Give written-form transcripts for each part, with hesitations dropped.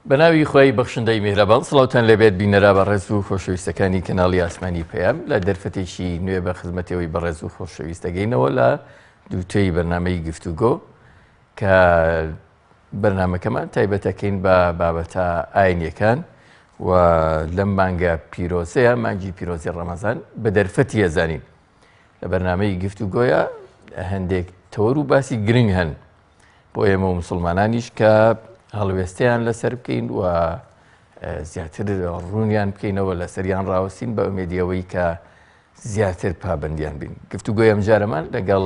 بەناوی خوای بەخشندەی میهرەبان سڵاوتان لێبێت بینەرا بەڕێز و خۆشەویستەکانی کەناڵی ئاسمانی پەیام لە دەرفەتێکی نوێ بە خزمەتەوەی بەڕێز و خۆشەویست دەگەینەوە لە دووتێی بەرنامەی گفتوگۆ کە بەرنامەکەمان تایبەتەکەین بە بابەتە ئاینیەکان و لەم مانگە پیرۆزەیە مانگی پیرۆزی ڕەمەزان بە دەرفەتی ئەزانین لە بەرنامەی گفتوگۆیە هەندێک تەوەر و باسی گرنگ هەن بۆ ئێمە و مسلمانانیش کە هەڵوێستەیان لەسەر بکەین و زیاتر ڕوونیان بکەینەوە لەسەریان ڕاوەستین بە ئومێدیەوەی کە زیاتر پابەندیان بین. گفتوگۆی ئەمجارەمان لەگەڵ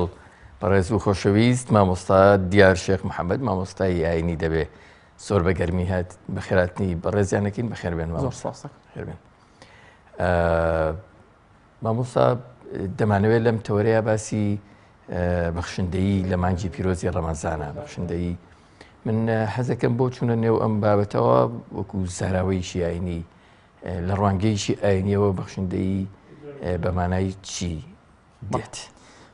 بەڕێز و خۆشەویست مامۆستا دیار شێخ محەممەد مامۆستای ئاینی دەبێ زۆر بە گەرمی هات بەخێراتنی بەڕێزیانەکەین بەخێربێن مامۆستا. خێربێن. مامۆستا دەمانەوێت لەم تەوەرەیە باسی بەخشندەیی لە مانگی پیرۆزی ڕەمەزانە بەخشندەیی من حەزەکەم بۆ چوونە نێو ئەم بابەتەوە وەکو زاراوەیەکی ئاینی لە ڕوانگەیەکی ئاینیەوە بەخشندەیی بە مانای چی دێت؟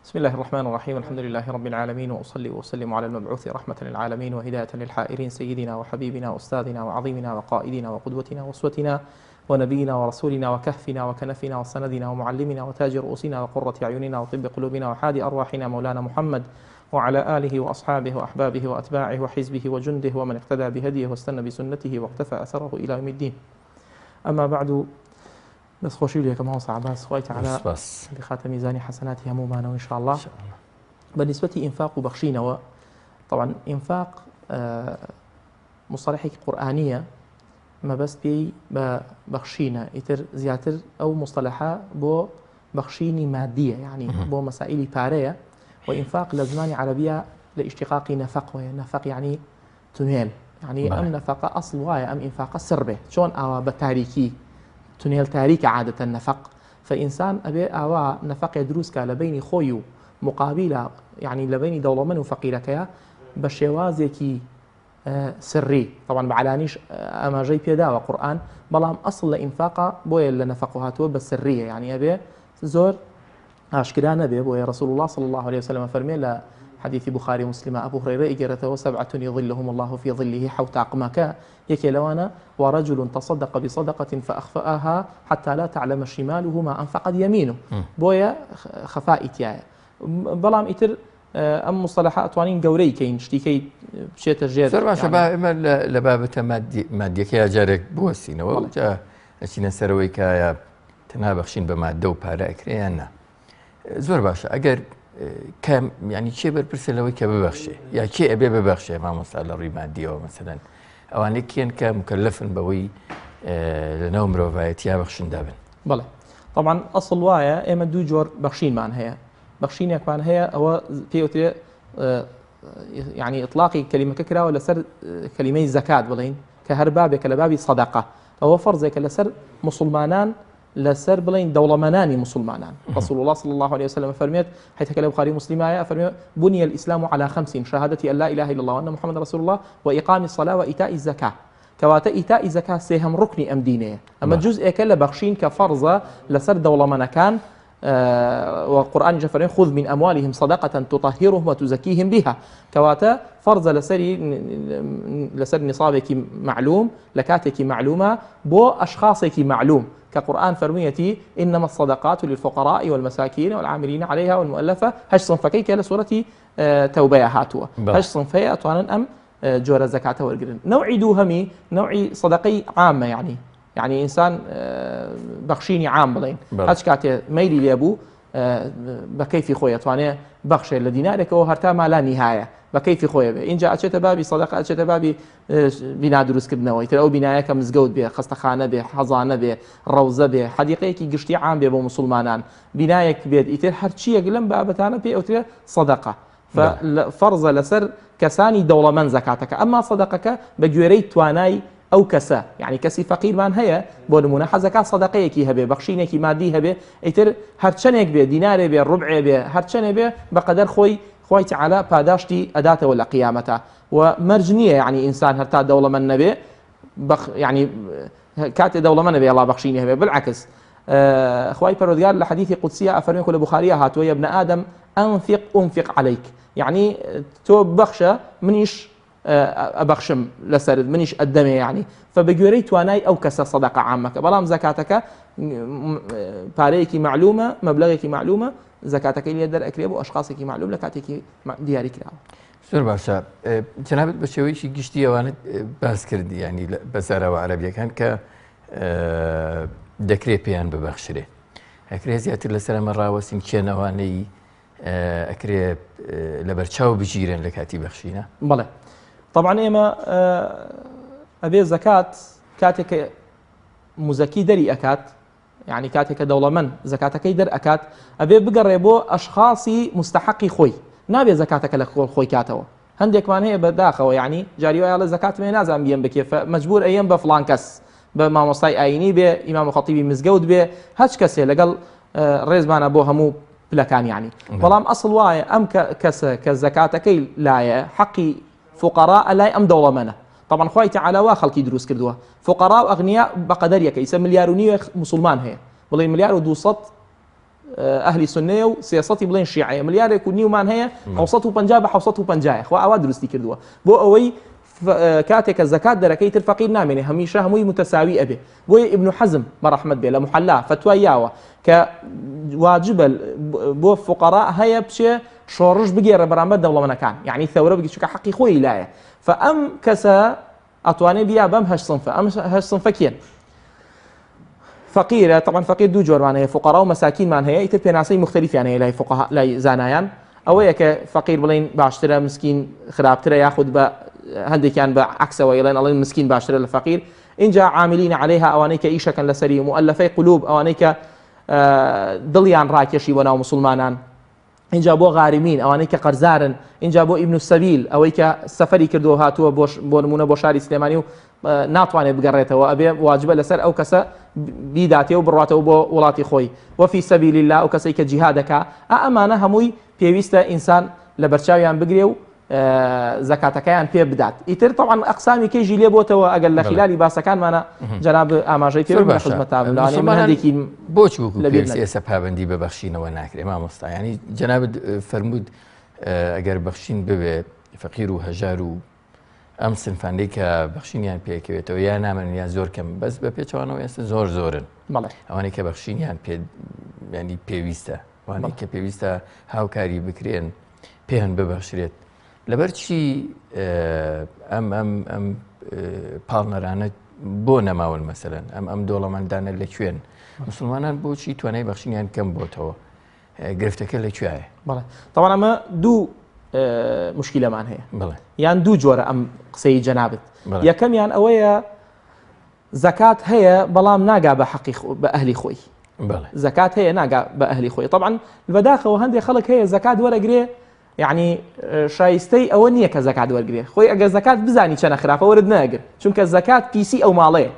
بسم الله الرحمن الرحيم الحمد لله رب العالمين وأصلي وأسلم على المبعوث رحمة للعالمين وهداية للحائرين سيدنا وحبيبنا وأستاذنا وعظيمنا وقائدنا وقدوتنا وأسوتنا ونبينا ورسولنا وكهفنا وكنفنا وسندنا ومعلمنا وتاج رؤوسنا وقرة أعيننا وطب قلوبنا وحادي أرواحنا مولانا محمد وعلى آله وأصحابه وأحبابه وأتباعه وحزبه وجنده ومن اقتدى بهديه واستنى بسنته واقتفى أثره إلى يوم الدين أما بعد دەست خۆشی لێکەم مامۆستا عەباس خوای تەعالا سپاس. بخاتە میزانی حەسەناتی هەموومانەوە ان شاء الله بە نیسبەتی ئینفاق و بەخشینەوە طبعا ئینفاق مصطلحێکی قورئانیە مەبەست پێی بە بەخشینە ئیتر زیاتر ئەو مصطلحە بۆ بەخشینی مادیە یعنی بۆ مەسائلی پارەیە و ئینفاق لە زمانی عەرەبیە لە ئیشتیقاقی نەفەقەوەیە نەفەق یعنی تونێل یعنی ئەم نەفەقە ئەسڵ وایە ئەم ئینفاقە سڕ بێ چۆن ئاوا بە تاریکی تونێل تاریکە عادەتەن نەفەق فئینسان ئەبێ ئاوا نەفەقێ دروستکا لە بینی خۆی و مقابلە یعنی لە بینی دەوڵەمەن و فەقیرەکەیە بە شێوازێکی سری طبعا بە عەلانیش ئاماژەی پێداوە قورئان بەڵام ئەسڵ لە ئینفاقا بۆیە لە نەفەق هاتووە بە سریە یعنی ئەبێ زۆر ئاشکرا نەبێ بۆیە رسول اللە صلی اللە علیە وسلم ئەفەرمێ لە حەدیثی بوخاری و مسلمە ئەبو هرەیرە ئەیگێڕێتەوە سبعة یظلهم اللە فی ظله حەوت تاقمەکە یەکێ لەوانە ورجل تصدق بصدقة فأخفأها حتى لا تعلم شماله ما أنفقت يمينه بۆیە خەفائی تایە بەڵام ئیتر ئەم مصطلحە ئەتوانین گەورەی کەین شتیکەی بچێتە ژێر زۆر باشە با ئێمە لە بابەتە مادیەکەیا جارێک بوەستینەوە جا ئەچینە سەرەوەی کایە تەنها بەخشین بە ماددە و پارە ئەکرێ یان نا زۆر باشە ئەگەر کە ینی کێ بەرپرسە لەوەی کە ببەخشێ یا کێ ئەبێ ببەخشێ مامۆستا لە ڕووی مادیەوە مەسەلەن ئەوانەی کێن کە مکەلەفن بەوەی لەناو مرۆڤایەتیا بەخشندا بن بەڵێ طبعا ئەسڵ وایە ئێمە دوو جۆر بەخشینمان هەیە بەخشینێکمان هەیە ئەوە پێوترێ یعنی ئیطلاقی کەلیمەکە کراوە لەسەر کەلیمەی زەکات بڵین کە هەر بابێکە لە بابی سەدەقە ئەوە فەرزێکە لەسەر موسڵمانان لەسەر بڵین دەوڵەمەنانی موسڵمانان رسول الله صلى الله عليه وسلم فەرمێت حديثەکە لە بخاری مسلمایە فەرمێ بني الإسلام على خمس شهادة أن لا إله إلا الله وأن محمد رسول الله وإقام الصلاة وإيتاء الزكاة کەواتە ئیتائی زەکا سێهەم ڕوکنی ئەم دینەیە ئەمە جزئێکە لە بەخشین کە فەرزە لەسەر دەوڵەمەنەکان و قورئانیش دەفەرمێ خذ من أموالهم صدقة تطهرهم وتزكيهم بها کەواتە فەرزە لەسەری لەسەر نصابێکی معلوم لە کاتێکی معلومە بۆ ئەشخاصێکی معلوم کە قورئان فەرموویەتی إنما الصدقات للفقراء والمساكين والعاملين عليها والمؤلفة هەشت صنفەکەی کە لە سورەتی تەوبەیە هاتووە هەشت صنفەیە ئەتوانن ئەم جۆرە زەکاتە وەرگن نەوعی دووهەمی نەوعی صدقەی عامە یعنی یعنی ئینسان بەخشینی عام بڵین هەچ کاتێ مەیلی لێبوو بە کەیفی خۆی ئەتوانێ بەخشێ لە دینارێکەوە هەرتا مالا نیهایە بە کەیفی خۆی بێ اینجا ئەچێتە بابی سەدەقە ئەچێتە بابی بینا دروستکردنەوەی تر ئەو بینایە کە مزگەوت بێ خەستەخانە بێ حەزانە بێ ڕەوزە بێ حەدیقەیەکی گشتی عام بێ بۆ مسلمانان بینایەک بێت ئیتر هەرچیەک لەم بابەتانە پێ ئەوترێ سەدەقە فەرزە لەسەر کەسانی دەوڵەمەند زەکاتەکە ئەمما سەدەقەکە بە گوێرەی توانای ئەو کەسە یعنی کەسی فەقیرمان هەیە بۆ نمونە حەزەکات سەدەقەیەکی هەبێ بەخشینێکی مادی هەبێ ئیتر هەرچەنێک بێ دینارێ بێ ڕبعێ بێ هەرچەنێ بێ بەقەدەر خۆی خوای تعالی پاداشتی ئەداتەوە لە قیامەتا و مەرج نییە یعنی ئینسان هەرتا دەوڵەمەند نەبێ بەخ یعنی کاتێ دەوڵەمەنە بێ ئەڵا بەخشینی هەبێ بالعکس خوای پەروەردگار لە حەدیثی قودسیە ئەفەرمێ کە لە بوخاریە هاتووە یا ابن آدم انفق انفق عليك یعنی تۆ بەخشە منیش ئەبەخشم لەسەرت منیش ئەدەمێ یعنی فە بە گوێرەی توانای ئەو کەسە سەدەقە عامەکە بەڵام زەکاتەکە پارەیەکی معلومە مەبلغێکی معلومە زەکاتەکەی لێ دەرئەکرێ بۆ ئەشخاصێکی معلوم لە کاتێکی دیاری کراوە. زۆر باشە جەنابت بە شێوەیەکی گشتی ئەوانت باس کرد ینی بە زاراوە عەرەبیەکان کە دەکرێت پێیان ببەخشرێ ئەکرێ زیاتر لەسەر ئەمە ڕاوەستین کێنەوانەی ئەکرێ لەبەرچاو بگیرن لە کاتی بەخشینە؟ بەڵێ طبعا ئێمە ئەبێ زەکات کاتێک کە مزەکی دەری ئەکات یعنی کاتێک کە دەوڵەمەند زەکاتەکەی دەر ئەکات ئەبێ بگەڕێ بۆ ئەشخاصی مستحقی خۆی نابێ زەکاتەکە لە خۆڵ خۆی کاتەوە هەندێکمان هەیە بە داخەوە یعنی جاری وایە ئەڵێ زەکاتم هەیە نازانم بیەم بە کێ مەجبور ئەیەم بە فڵان کەس بە مامۆستای ئاینی بێ ئیمام و خەتیبی مزگەوت بێ هەچ کەسێ لەگەڵ ڕێزمانە بۆ هەموو پلەکان یعنی بەڵام ئەسڵ وایە ئەم کەسە کە زەکاتەکەی لایە حەقی فقراء لای ئەم دەوڵەمەنە طبعا خوای تعالی وا خەڵکی دروست کردووە فقراء و ئەغنیا بەقەدەر یەکە ئیسە ملیار و نیوێک مسلمان هەیە بڵێ ملیار و 200 ئەهلی سوننەیە و سێسەتی بڵێن شیعەیە ملیارێک و نیومان هەیە 750 بە 750 خوا ئاوا دروستی کردووە بۆ ئەوەی کاتێک کە زەکات دەرەکەی تر فەقیر نامێنێ هەمیشە هەمووی متەساوی ئەبێ بۆیە ئیبن حەزم بە ڕەحمەت بێ لە محەلا فەتوای یاوە کە واجبە بۆ فقەرا هەیە بچێ شۆڕش بگێڕە بەرامبەر دەوڵەمەنەکان یعنی ثەورە بگی چونکە حەقی خۆی لایە فئەم کەسە ئەتوانێ بیا بەم هەشت سنفە ئەم هەشت سنفە کێن؟ فەقیرە طبعا فەقیر دوو جۆرمان هەیە فقرا و مەساکینمان هەیە ئیتر پێناسەی مختلفیان هەیە لای فقها لای زانایان ئەوەیە کە فەقیر بڵین باشترە مسکین خراپترە یاخود بە هەندێکیان بە عکسەوە ئەڵێن ئەڵێن مسکین باشترە لە فەقیر اینجا عاملین عليها ئەوانەی کە ئیشەکەن لەسەری مؤلفەی قلوب ئەوانەی کە دڵیان ڕاکێشی بۆ ناو مسلمانان ئینجا بۆ غارمین ئەوانەی کە قەرزارن ئینجا بۆ ئیبن سەبیل ئەوەی کە سەفەری کردو هاتووە بۆ بۆ نمونە بۆ شاری سلێمانی و ناتوانێت بگەڕێتەوە ئەبێ واجبە لەسەر ئەو کەسە بیداتێ و بڕاتەوە بۆ وڵاتی خۆی وەفی سەبیل الله ئەو کەسەی کە جیهادەکە ئا ئەمانە هەمووی پێویستە ئینسان لە بەرچاویان بگرێ و زەکاتەکەیان پێ بدات ئیتر طبعا ئەقسامی کەیژی لێ بۆتەوە ئەگەر لە خلالی باسەکانمانە جەناب ئاماژەی پێ بە خزمەتا هەندێکی بۆچ وەکو لە ئێستا پابندی بە بەخشینەوە ناکرێ مامۆستا ینی جەنابت فەرموود ئەگەر بەخشین ببێ فەقیر و هەژار و ئەم سنفانەی کە بەخشینیان پێکەوێتەوە یا نامن یا زۆر کەم بەس بە پێچوانەوە ئێستا زۆر زۆرن ئەوانەی کە بەخشینیان پێ ینی پێویستە وانەی کە پێویستە هاوکاری بکرێن پێیان ببەخشرێت لەبەر چی ئەم ئەم ئەم پاڵنەرانە بۆ نەماون مەسەرەن ئەم ئەم دۆڵەمەندانە لە کوێن مسلمانان بۆچی توانای بەخشینیان کەم بۆتەوە گرفتەکە لە کوێە بەڵێ تەوان ئەمە دوو مشکلەمان هەیە یان دوو جۆرە ئەم قسەی جەنابت یەکەمیان ئەوەیە زەکات هەیە بەڵام ناگا بە حەقی بە ئەهلی خۆی زەکات هەیە ناگا بە ئەهلی خۆی طبعا بەداخەوە هەندێک خەڵک هەیە زەکات وەرەگرێ یعنی شایستەی ئەوە نییە کە زەکات وەرگێ خۆی ئەگەر زەکات بزانی چەنە خراپە وەرت ناگر چونکە زەکات پیسی ئەو ماڵەیە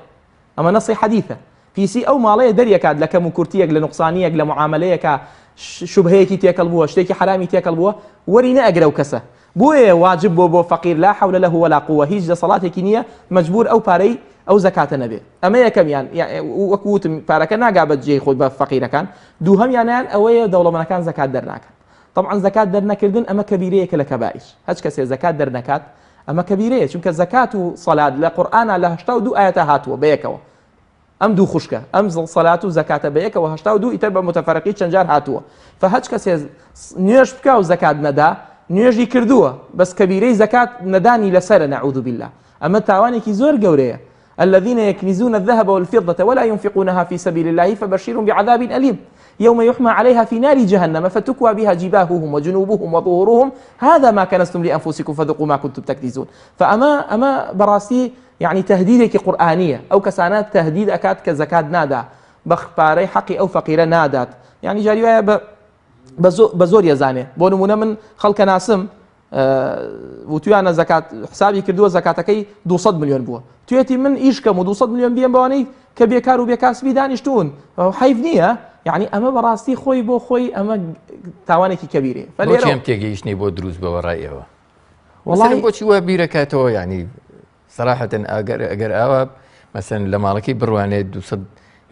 ئەمە نەسی حەدیثە پیسی ئەو ماڵەیە دەریەکات لە کەم و کورتیەک لە نوقسانیەک لە معاملەیەکە شوبهەیەکی تێکەڵ بووە شتێکی حرامی تێکەڵ بووە وەری نەئەگرە و کەسە بۆیە واجب بووە بۆ فەقیر لا حول له ولا قوە هیچ دەسەڵاتێکی نییە مەجبور ئەو پارەی ئەو زەکاتە نەبێ ئەمە یەکەمیان وەکو وتم پارەکە ناگا بە جێی خۆی بە فەقیرەکان دووهەمیانیان ئەوەیە دەوڵەمەنەکان زەکات دەرناکەن طبعا زەکات دەرنەکردن ئەمە کەبیرەیەکە لە کەبائیر هەچ کەسێ زەکات دەرنەکات ئەمە کەبیرەیە چونکە زەکات و سەلات لە قورئانا لە 82 ئاەتە هاتووە بەیەکەوە ئەم دوو خوشکە، ئەم سەلات و زەکاتە بەیەکەوە 82 ئیتر بە متفەرقی چەند جار هاتووە. فە هەچ کەسێ نوێژ بکا و زەکات نەدا، نوێژی کردووە، بەس کەبیرەی زەکات نەدانی لەسەرە نعوذ باللە. ئەمە تاوانێکی زۆر گەورەیە. الذين يكنزون الذهب والفضة ولا ينفقونها في سبيل الله فبشرهم بعذاب أليم يوم يحمى عليها في نار جهنم فتكوى بها جباههم وجنوبهم وظهورهم هذا ما كنزتم لأنفسكم فذوقوا ما كنتم تكنزون فأما أما براستي یەعنی تەهدیدێکی قورئانیە ئەو کەسانە تەهدید ئەکات کە زەکات نادا بە پارەی حەقی ئەو فەقیرە نادات یعنی جاری وایە بە بە زۆر یەزانێ بۆ نمونە من خەڵکە ناسم وتویانە زەکات حسابی کردووە زەکاتەکەی 200 میلیۆن بووە توێتی من ئیش کەم و 200 میلیۆن بیەم بەوانەی کە بێکار و بێکاسبی دانیشتون حیف نییە یعنی ئەمە بەڕاستی خۆی بۆ خۆی ئەمە تاوانێکی کەبیرێ فەلێرە تێگەیشتنی بۆ دروست بەوە ڕای ئێوە وەڵی بۆچی وا بیرەکاتەوە یعنی سەراحەتەن ئەگەر ئەگەر ئاوا مەسەن لە ماڵەکەی بڕوانێت 200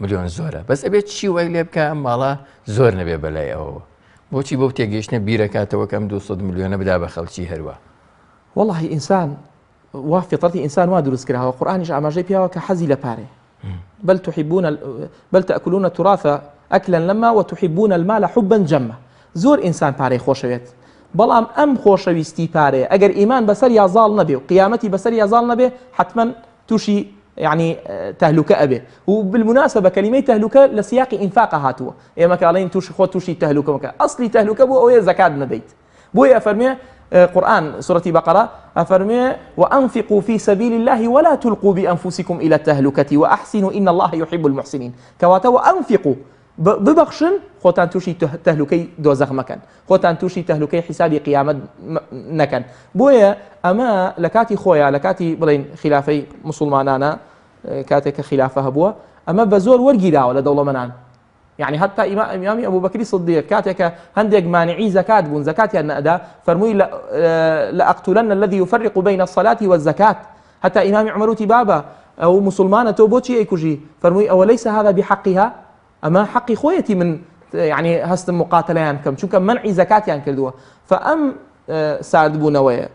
ملیۆن زۆرە بەس ئەبێت چی وای لێ بکە ئەم ماڵە زۆر نەبێ بەلای ئەوەوە بۆچی بەو تێگەیشتە بیرەکاتەوە کەم 200 ملیۆنە بدا بە خەڵکی هەروە وەڵی ئینسان وا فطرەتی ئینسان وا دروست کراوە قورئانیش ئاماژەی پیاوە کە حەزی لە پارەیە بل تحبون بل تأكلون التراث أكلا لما وتحبون المال حبا جما زۆر ئینسان پارەی خۆشەوێت بەڵام ئەم خۆشەویستی پارەیە ئەگەر ئیمان بەسەر یا زاڵ نەبێ و قیامەتی بەسەر یا زاڵ نەبێ حتما تووشی يعني تهلوکە ئەبێ و بالمناسبە کەلیمەی تهلوکە لە سیاقی ئینفاقە هاتووە ئێمە کاڵین تووشی خۆ تووشی تهلوکە مەکە ئەسلی تهلوکە بۆ ئەوەیە زەکات نەدەیت بۆیە ئەفەرموێ قورئان سورەتی بەقەرە ئەفەرموێ وأنفقوا في سبيل الله ولا تلقوا بأنفسكم إلى التهلكة وأحسنوا إن الله يحب المحسنين کەواتە وأنفقوا ببەخشن خۆتان تووشی تەهلوکەی دۆزەخ مەکەن خۆتان تووشی تەهلوکەی حیسابی قیامەت نەکەن بۆیە ئەمە لە کاتی خۆیان لە کاتی بڵین خلافەی مسلمانانە کاتێک کە خلافە هەبووە ئەمە بە زۆر وەرگیراوە لە دەوڵەمەنان یەعنی هەتا ئیمامی ئەبوبەکری صدیق کاتێک کە هەندێک مانعی زەکات بوون زەکاتیان نەئەدا فەرمووی لأقتلن الذي يفرق بين الصلاة والزكاة هەتا ئیمامی عمر وتی بابە ئەو مسلمانە تۆ بۆچی ئەیکوژی فەرمووی ئەوە ليس هذا بحقها ئەمە حەقی خۆیەتی من یعنی هەستم مقاتلەیان بکەم چونکە مەنعی زەکاتیان کردووە فئەم ساردبوونەوەیە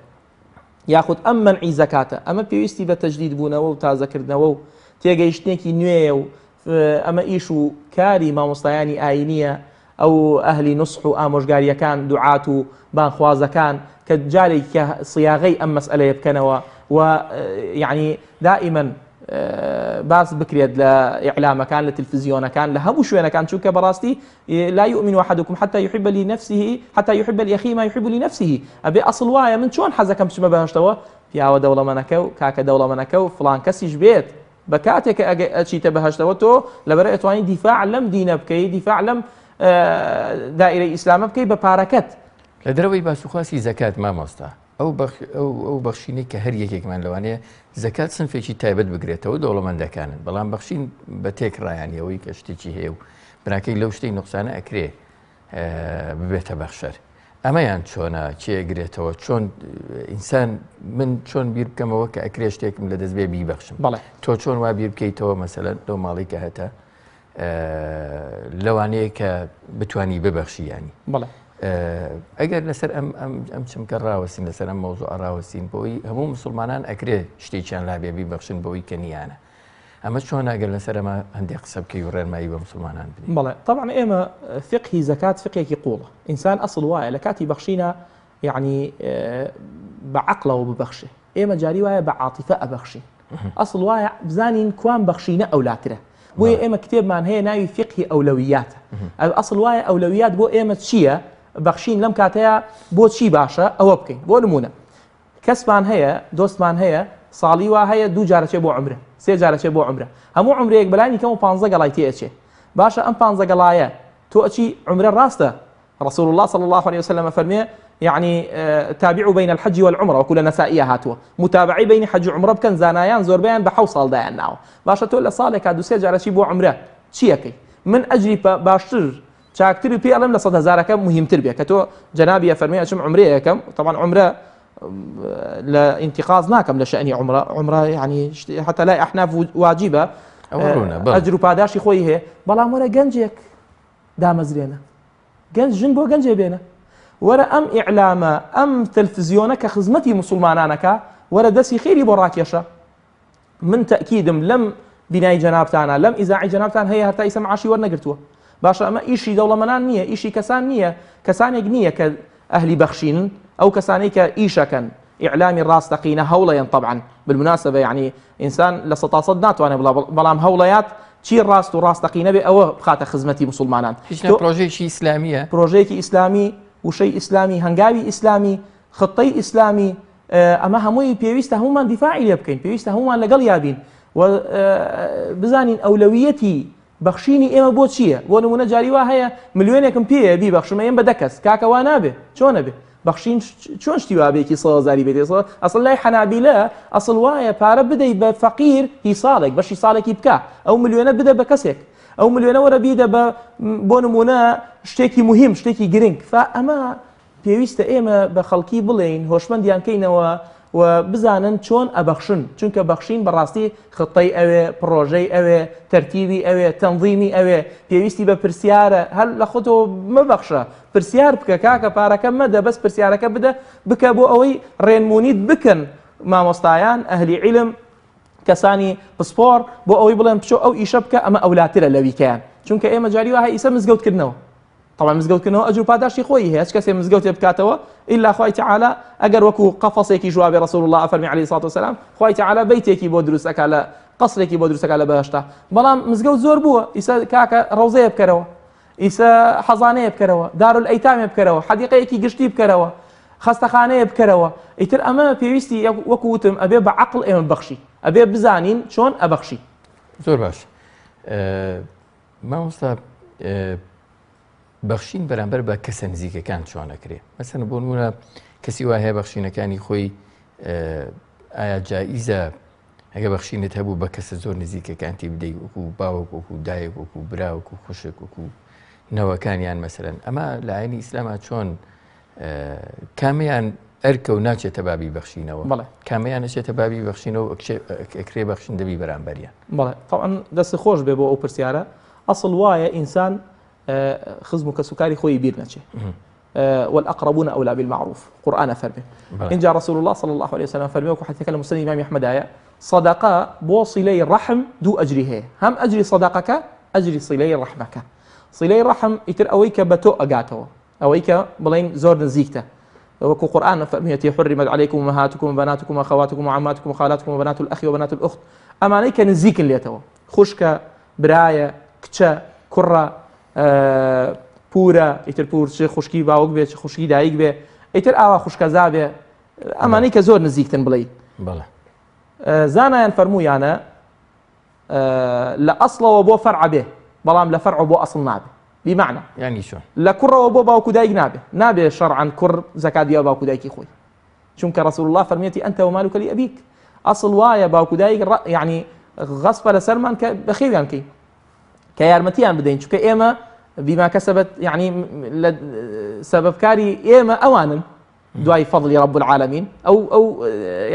یاخود ئەم مەنعی زەکاتە ئەمە پێویستی بە تەجدید بوونەوە و تازەکردنەوە و تێگەیشتنێکی نوێیە و ئەمە ئیش و کاری مامۆستایانی ئاینیە ئەو ئەهلی نوسح و ئامۆژگاریەکان دوعات و بانخوازەکان کە جارێک کە سیاغەی ئەم مەسئلەیە بکەنەوە و یعنی دائما باس بکرێت لە ئیعلامەکان لە تلفزیۆنەکان لە هەموو شوێنەکان چونکە بەڕاستی لا يؤمن أحدكم حتى يحب لنفسه حتى يحب لأخيه ما يحب لنفسه ئەبێ ئەسڵ وایە من چۆن حەزەکەم بچمە بەهەشتەوە پیاوە دەوڵەمەنەکە و کاکە دەوڵەمەنەکە و فڵان کەسیش بێت بە کاتێک کە ئەگە ئەچیتە بەهەشتەوە تۆ لەبەر ئەتوانی دیفاع لەم دینە بکەی دیفاع لەم دائرەی ئیسلامە بکەی بە پارەکەت. لە دەرەوەی باسوخواسی زەکات مامۆستا ئەو ئەو بەخشینەی کە هەر یەکێکمان لەوانەیە زەکات سنفێکی تایبەت بگرێتەوە دەوڵەمەندەکانن بەڵام بەخشین بە تێکڕایانی ئەوەی کە شتێکی هەیە و براکەی لەو شتەی نوقسانە ئەکرێ ببێتە بەخشەر ئەمەیان چۆنە کێ گرێتەوە چۆن ئینسان من چۆن بیر بکەمەوە کە ئەکرێ شتێکم لە دەست بێ بیبەخشم بەڵێ تۆ چۆن وا بیر بکەیتەوە مەسەلەن لەو ماڵی کە هەتە لەوانەیە کە بتانی ببەخشی ینی بەڵێ ئەگەر لەسەر ئەم ئەم ئەم چمکە ڕاوەستین لەسەر ئەم مەوزوع ڕاوەستین بۆی هەموو مسلمانان ئەکرێ شتێکیان لابێ بیبەخشن بۆی کە نییانە ئەمە چۆن ئەگەر لەسەر ئەمە هەندێک قسە بکەی و ڕێنمایی بە مسلمانان بدەی؟ بەڵێ طبعا ئێمە فقهی زەکات فقهێکی قوڵە ئینسان ئەسڵ وایە لە کاتی بەخشینە یعنی بە عەقڵەوە ببەخشێ ئێمە جاری وایە بە عاتیفە ئەبەخشین ئەسڵ وایە بزانین کوان بەخشینە ئەولاترە بۆیە ئێمە کتێبمان هەیە ناوی فقهی ئەولەویاتە ئەسڵ وایە ئەولەویات بۆ ئێمە چییە بەخشین لەم کاتەیە بۆچی باشە ئەوە بکەین بۆ نمونە کەسمان هەیە دۆستمان هەیە ساڵی وا هەیە دوو جار ئەچێ بۆ عومرە سێ جار ئەچێ بۆ عومرە هەموو عومرەیەک بەلانی کەمەوە پانزە گەڵای تێ ئەچێ باشە ئەم پانزە گەڵایە تۆ ئەچی عومرە ڕاستە رسول الله صلى الله عليه وسلم فەرمێ يعني تابعوا بين الحج والعمرة وەکو لە نەسائیە هاتووە متابعی بینی حەج و عومرە بکەن زانایان زۆربەیان بە حەو ساڵ دایان ناوە باشە تۆ لە ساڵێکا دوو سێ جار ئەچی بۆ عومرە چیەکەی من ئەجری باشتر چاکتر و پێی ئەڵێم لە سەدهەزارەکە مهمتر بێ کە تۆ جەنابی ئەفەرموێ ئەچم عومرەیەکەم تەبعەن عومرە لە ئینتقاز ناکەم لە شەنی عومرە عومرە یعنی حتا لای ئەحناف واجبە ئەجر و پاداشی خۆی هەیە بەڵام وەرە گەنجێک دامەزرێنە گەنج ژن بۆ گەنجێ بێنە وەرە ئەم ئیعلامە ئەم تەلفزیۆنە کە خزمەتی مسلمانانەکە وەرە دەستی خێری بۆ ڕاکێشە من تەئکیدم لەم بینای جەنابتانە لەم ئیزاعی جەنابتان هەیە هەتا ئیسە معاشی وەرنەگرتووە باشە ئەمە ئیشی دەوڵەمەنان نییە ئیشی کەسان نییە کەسانێک نییە کە ئەهلی بەخشینن ئەو کەسانەی کە ئیشەکەن ئیعلامی ڕاستەقینە هەوڵەیەن طبعا بالمناسبە یعنی ئینسان لە سەتا سەد ناتوانێت بڵا بەڵام هەوڵەیات چی ڕاست و ڕاستەقینە بێ ئەوە بخاتە خزمەتی مسلمانان هیچ نە پرۆژەیەکی ئیسلامیە پرۆژەیەکی ئیسلامی وشەی ئیسلامی هەنگاوی ئیسلامی خطەی ئیسلامی ئەمە هەمووی پێویستە هەمومان دیفاعی لێ بکەین پێویستە هەمومان لەگەڵ یابین و بزانین ئەولەویەتی بەخشینی ئێمە بۆ چییە بۆ نمونە جاری وا هەیە ملیۆنێکم پێیە بیبەخشم ئێم بە دە کەس کاکە وا نابێ چۆنە بێ بەخشین چۆن شتی وا بێکی سەزاری بێت ئەسڵ لای حەنابیلە ئەسڵ وایە پارە بدەی بە فەقیر هی ساڵێک بەشی ساڵێکی بکە ئەو ملیۆنە بدە بە کەسێک ئەو ملیۆنە وەرە بیدە بە بۆ نمونە شتێکی مهم شتێکی گرنگ فا ئەمە پێویستە ئێمە بە خەڵکی بڵێین هۆشمەندیان کەینەوە و بزانن چۆن ئەبەخشن، چونکە بەخشین بەڕاستی خطەی ئەوێ، پڕۆژەی ئەوێ، تەرتیبی ئەوێ، تەنزیمی ئەوێ، پێویستی بە پرسیارە، هەر لە خۆتەوە مەبەخشە، پرسیار بکە کاکە پارەکە مەدە بەس پرسیارەکە بدە بکە بۆ ئەوەی ڕێنمونیت بکەن. مامۆستایان، ئەهلی عیلم، کەسانی پسپۆڕ بۆ ئەوەی بڵێن بچۆ ئەو ئیشە بکە ئەمە ئەولاترە لەویکەیان. چونکە ئێمە جاری وا هەیە ئیسە مزگەوت کردنەوە طبعا مزگەوت کردنەوە ئەجر و پاداشتی خۆی هەیە، هەچ کەسێ مزگەوتێ بکاتەوە ئیلا خوای تەعالا ئەگەر وەکو قەفەسێکیش وابێ ڕسول الله ئەفەرمی عەلەیهی سڵات وسلام خوای تەعالا بەیتێکی بۆ دروست ئەکا لە قەسرێکی بۆ دروست ئەکا لە بەهەشتا. بەڵام مزگەوت زۆر بووە ئیسە کاکە ڕەوزەیە بکەرەوە، ئیسە حەزانەیە بکەرەوە، دارولئەیتامێ بکەرەوە، حەدیقەیەکی گشتی بکەرەوە، خەستەخانەیە بکەرەوە. ئیتر ئەمە پێویستی وەکو وتم ئەبێ بە عەقڵ ئێمە بەخشی، ئەبێ بزانین چۆن ئەبەخشی. زۆر باش مامۆستا، بەخشین بەرامبەر بە کەسە نزیکەکان چۆن ئەکرێ؟ مەسەن بۆ نمونە کەسی وا هەیە بەخشینەکانی خۆی ئایا جائیزە ئەگە بەخشینت هەبوو بە کەسە زۆر نزیکەکانتی بدەی وەکو باوک وەکو دایک وەکو برا وەکو خوشک وەکو نەوەکانیان مەسەرەن ئەمە لایەنی ئیسلاما چۆن کامیان ئەرکە و ناچێتە بابی بەخشینەوە بەڵێ. کامیان نەچێتە بابی بەخشینەوە ئەکرێ بەخشین دەبی بەرامبەریان؟ بەڵێ طبعا دەست خۆش بێ بۆ ئەو پرسیارە. ئەسڵ وایە ئینسان خزم و کەسوکاری خۆی بیر نەچێ. والأقربون أولى بالمعروف قورآن ئەفەرمێ. ئینجا رسول الله صلى الله عليه وسلم فەرمێ وەکو حدیثەکە لە مسند ئیمامی ئەحمەدایە صدقە بۆ صلەی ڕەحم دوو ئەجری هەیە، هەم ئەجری صدقەکە ئەجری صلەی ڕەحمەکە. صلەی ڕەحم ئیتر ئەوەی کە بە تۆ ئەگاتەوە، ئەوەی کە بڵێین زۆر نزیکتە، وەکو قورآن فەرمیەتی حرمت علیکم امهاتکم وبناتکم وأخواتکم وعماتکم وخالاتکم وبنات الأخ وبنات الأخت، ئەمانەی کە نزیکن لێتەوە، خوشکە، برایە، کچە، کوڕە، پورە، ئیتر پور چ خوشکی باوک بێ چ خوشکی دایک بێ، ئیتر ئاوا خوشکەزا بێ، ئەمانەی کە زۆر نزیکتن بڵێ. زانایان فەرموویانە لە ئەسڵەوە بۆ فەرع بێ، بەڵام لە فەرع بۆ ئەسڵ نابێ. بیمەعنا یعنی چۆن؟ لە کوڕەوە بۆ باوک و دایک نابێ، نابێ شەرعەن کوڕ زەکات بیا باوک و دایکی خۆی، چونکە ڕسول الله فەرمیەتی ئەنتە ومالک لأبیک. ئەسڵ وایە باوک و دایک یعنی غەسپە لەسەرمان کە بەخێویان کەین، کە یارمەتیان بدەین، چونکە ئێمە بیما کەسەبەت یعنی لە سەبەبکاری ئێمە ئەوانن دوای فەضلی رب العالمین ئەو ئەو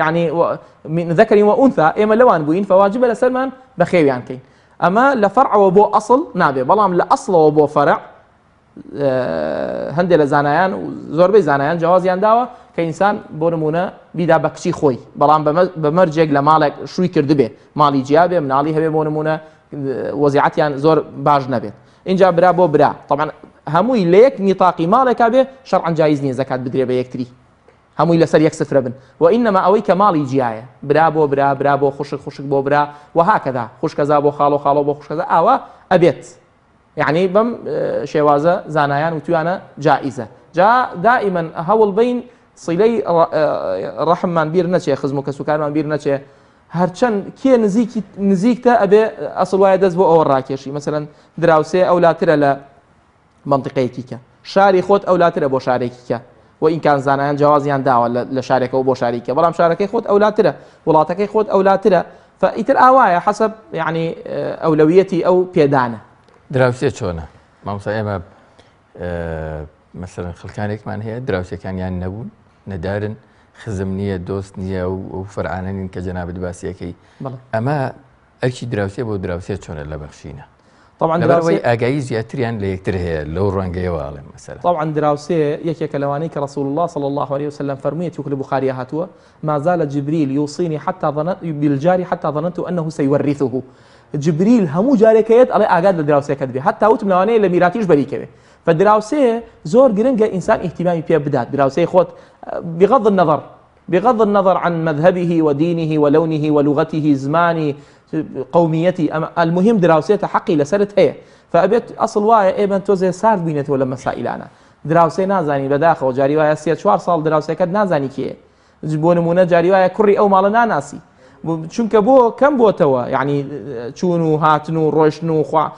یعنی من ذکر و ئونثا ئێمە لەوان بووین، فواجبە لەسەرمان بەخێویان کەین. ئەمە لە فەرعەوە بۆ ئەسڵ نابێ، بەڵام لە ئەسڵەوە بۆ فەرع هەندێک لە زانایان و زۆربەی زانایان جوازیان داوە کە ئینسان بۆ نمونە بیدا بە کچی خۆی، بەڵام بە مەرجێک لە ماڵێک شووی کردبێ، ماڵی جیا بێ، مناڵی هەبێ، بۆ نمونە وەزیعەتیان زۆر باش نەبێت. اینجا برا بۆ برا طبعا هەمووی لە یەک نیتاقی ماڵێکا بێ شەرعەن جایز نییە زەکات بدرێ بە یەکتری، هەمووی لەسەر یەک سفرە بن. و ئینەما ئەوەی کە ماڵی جیایە، برا بۆ برا، برا بۆ خوشک، خوشک بۆ برا، و هاکەدا، خوشکەزا بۆ خاڵۆ، خاڵۆ بۆ خوشکەزا، ئاوا ئەبێت. یعنی بەم شێوازە زانایان وتویانە جائزە. جا دائما هەوڵ بین سیلەی ڕەحممان بیر نەچێ، خزم و کەسوکارمان بیر نەچێ، هەرچەند کێ نزیکتە ئەبێ ئەسڵ وایە دەست بۆ ئەوە ڕاکێشی. مەسەلەن دراوسێ ئەولاترە لە منطقەیەکی کە، شاری خۆت ئەولاترە بۆ شارێکی کە، و ئینکان زانایان جوازیان داوە لە شارێکەوە بۆ شاری کە، بەڵام شارەکەی خۆت ئەولاترە، وڵاتەکەی خۆت ئەولاترە. فئیتر ئاوایە حەسەب یعنی ئەولەویەتی ئەو پێدانە. دراوسێ چۆنە مامۆستا؟ ئێمە مەسەلەن خەڵکانێکمان هەیە دراوسێکانیان نەبوون، نەدارن، خزم نییە، دۆست نییە و فەرعانە نین کە جەنابت باسیەکەی. ئەمە ئەرکی دراوسێ بۆ دراوسێ چۆنە لە بەخشینە؟ طبعا لەبەرئەوەی ئاگایی زیاتریان لە یەکتر هەیە لەو ڕەنگەیەوە ئەڵێم مەسەلەن. طبعا دراوسێ یەکێکە لەوانەی کە رسول الله صلی الله عليه وسلم فەرموویەتی وەک لە بوخاریا هاتووە ما زال جبريل يوصيني حتى ظننت بالجار حتى ظننت أنه سيورثه. جبريل هەموو جارێکە یەت ئەڵێ ئاگات لە دراوسێکەت بێ، حتی وتم لەوانەیە لە میراتیش بەریکەوێ. فدراوسێ زۆر گرنگە ئینسان ئیهتیمامی پێ بدات، دراوسێی خۆت بغض النظر بغض النظر عن مذهبه ودينه ولونه ولغته زماني قوميتي، المهم دراوسێتە حەقی لەسەرت هەیە. فئەبێت ئەسڵ وایە ئێمە تۆزێ سارد بینێتەوە لە مەسائلانە. دراوسێ نازانی بەداخەوە جاری وایە 3-4 ساڵ دراوسێکەت نازانی کێیە، بۆ نمونە جاری وایە کوڕی ئەو ماڵە ناناسی، چونکە بۆ کەم بۆتەوە یعنی چوون و هاتن و ڕۆشتن و خوا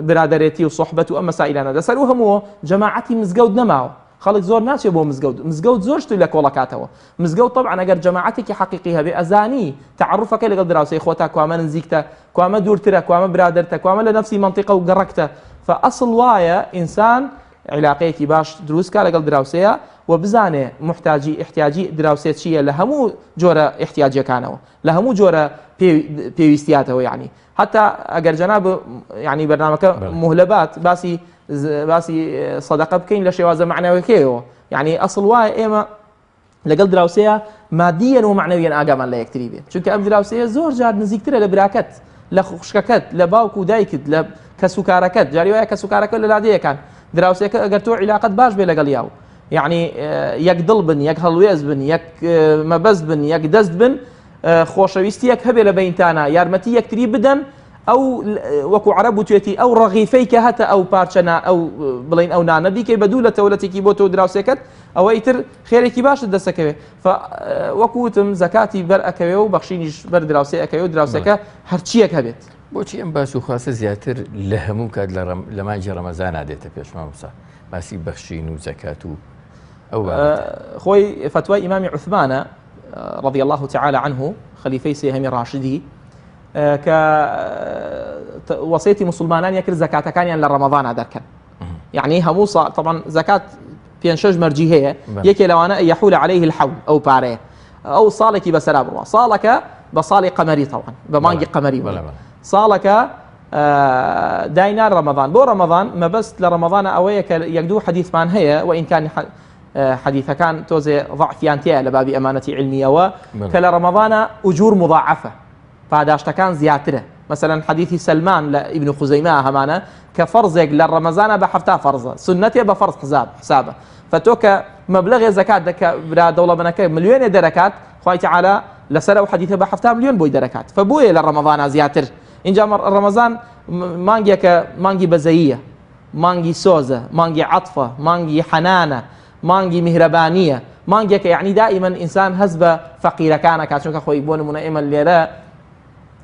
برادەرێتی و سۆحبەت و ئەم مەسائلانە لەسەر و هەموو جەماعەتی مزگەوت نەماوە. خەڵک زۆر ناچێ بۆ مزگەوت، مزگەوت زۆر شتی لە کۆڵەکاتەوە. مزگەوت طبعا ئەگەر جەماعەتێکی حەقیقی هەبێ ئەزانی تعرفەکەی لەگەڵ دراوسێی خۆتا کوامە نزیکتە، کوامە دوورترە، کوامە برادەرتە، کوامە لە نەفسی مەنتیقە و گەڕەکتە. فەئەسڵ وایە ئینسان علاقەیەکی باش دروست کا لەگەڵ دراوسێیە و بزانێ محتاجی احتیاجی دراوسێ چییە لە هەموو جۆرە احتیاجەکانەوە، لە هەموو جۆرە پێویستیاتەوە. یعنی حتی ئەگەر جەناب یعنی بەرنامەکە مهلەبات باسی سەدەقە بکەین لە شێوازە معناوەکەیەوە، یعنی ئەسڵ وایە ئێمە لەگەڵ دراوسێیە مادیەن و مەعنەویەن ئاگامان لە یەکتری بێت چونکە ئەم دراوسێیە زۆر جار نزیکترە لە براکەت لە خوشکەکەت لە باوک و دایکت لە کەسوکارەکەت جاری وایە کەسوکارەکە لە لادێیەکان دراوسێکە ئەگەر تۆ عیلاقەت باش بێ لەگەڵ یاو یعنی یەک دڵ بن یەک هەڵوێز بن یەک مەبەست بن یەک دەست بن خۆشەویستیەک هەبێ لە بینتانە یارمەتی یەکتری بدەن ئەو وەکو عەرەب وتوێتی ئەو ڕەغیفەی کە هەتە ئەو پارچە نا ئەو بڵین ئەو نانە بیکەی بە دوو لە تەولەتێکی بۆ تۆ دراوسێکەت ئەوە ئیتر خێرێکی باشت دەسەکەوێ وەکو وتم زەکاتی بەر ئەکەوێ و بەخشینیش بەر دراوسێ ئەکەوێ و دراوسێکە هەرچیەک هەبێت. بۆچی ئەم باس و خواسە زیاتر لە هەموو کات لە مانگی ڕەمەزانا دێتە پێش مامۆستا باسی بەخشین و زەکات و ئەو بابەتە؟ خۆی فەتوای ئیمامی عوثمانە رضی الله تعالی عنه خەلیفەی سێهەمی ڕاشدی کە وەسێتی مسلمانان یەکرد زەکاتەکانیان لە ڕەمەضانا دەرکەن یعنی هەموو ساڵ طبعا زەکات پێنج شەش مەرجی هەیە یەکێ لەوانە یحول عليه الحول ئەو پارەیە ئەو ساڵێکی بەسەرا بڕوا ساڵەکە بە ساڵی قەمەری تەوان بە مانگی قەمەری ساڵەکە داینا ڕەمەضان بۆ ڕەمەضان مەبەست لە ڕەمەضانە ئەوەیە کە یەک دوو حەدیثمان هەیە و ئینکانی حەدیثەکان تۆزێ ضعفیان تایە لە بابی ئەمانەتی علمیەوە کە لە ڕەمەضانە ئوجور مضاعفە پاداشتەکان زیاترە مەسەلەن حەدیثی سەلمان لە ئیبن خوزەیمە هەمانە کە فەرزێک لە ڕەمەزانە بە حەفتا فەرزە سوننەتێ بە فەرز حساب حسابە فەتۆ کە مەبلەغێ زەکات دەکە برا دەوڵەمەنەکە ملیۆنێ دەرەکات خوای تەعالا لەسەر ئەو حەدیثە بە حەفتا ملیۆن بۆی دەرەکات فە بۆیە لە ڕەمەزانە زیاتر اینجا ڕەمەزان مانگێکە مانگی بەزەییە مانگی سۆزە مانگی عەتفە مانگی حەنانە مانگی میهرەبانییە مانگێکە یعنی دائیمەن ئینسان هەست بە فەقیرەکان ئەکات چونکە خۆی بۆ نمونە ئێمە لێرە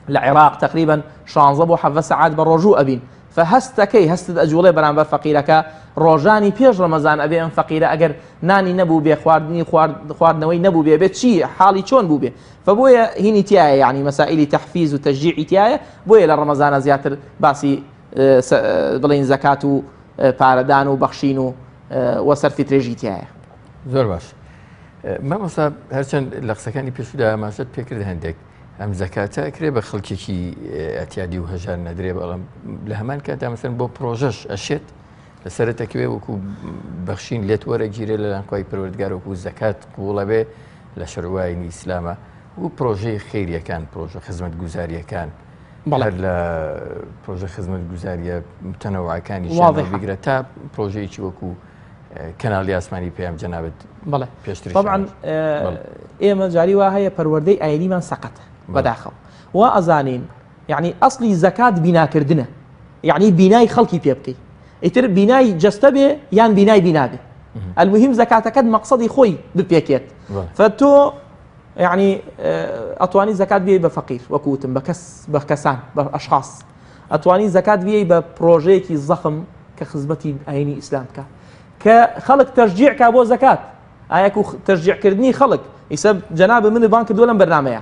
لە عێراق تقریبا 16 بۆ 17 سەعات بە ڕۆژوو ئەبین فهەستەکەی هەستت ئەجوڵێ بەرامبەر فەقیرەکە ڕۆژانی پێش ڕەمەزان ئەبێ ئەم فەقیرە ئەگەر نانی نەبوو بێ خواردنی خواردنەوەی نەبوو بێ بێت چی حاڵی چۆن بوو بێ فبۆیە هینی تایە یعنی مەسائلی تەحفیز و تەشجیعی تایە بۆیە لە ڕەمەزانە زیاتر باسی بڵین زەکات و پارەدان و بەخشین و وە سەرفی ترێژی تایە. زۆر باش مامۆستا هەرچەند لە قسەکانی پێشودا ئاماژەت پێکرد هەندێک ئەم زەکاتە ئەکرێ بە خەڵکێکی ئەتیادی و هەژار نەدرێ بەڵام لە هەمان کاتدا مەسەن بۆ پرۆژەش ئەشێت لەسەر تەکوێ وەکو بەخشین لێت وەرەگیرێ لە لانکوای پەروەردگار وەکو زەکات قوڵە بێ لە شەرواینی ئیسلامە و پرۆژەی خێریەکان پرۆژە خزمەت گوزاریەکان هەر لە پرۆژە خزمەتگوزاریە متەنەوعەکانی بگرە تا پرۆژەیەکی وەکو کەناڵی ئاسمانی پەیام جەنابەت بەڵێ پێشتر طبعا ئێمە جاری وا هەیە پەروەردەی ئاینیمان سەقەتە بەداخەوە وا ئەزانین یعنی ئەسلی زەکات بیناکردنە یعنی بینای خەڵکی پێ بکەیت ئیتر بینای جەستە بێ یان بینای بینا بێ المهم زەکاتەکەت مەقصدی خۆی بپێکێت فەتۆ یەعنی ئەتوانی زەکات بیەی بە فەقیر وەکو وتم بە کەس بە کەسان بە ئەشخاص ئەتوانی زەکات بیەی بە پرۆژەیەکی زەخم کە خزمەتی ئاینی ئیسلام بکە کە خەڵک تەشجیع کا بۆ زەکات ئایەک و تەشجیعکردنی خەڵک ئیسە جەناب من بان کردووە لەم بەرنمەیە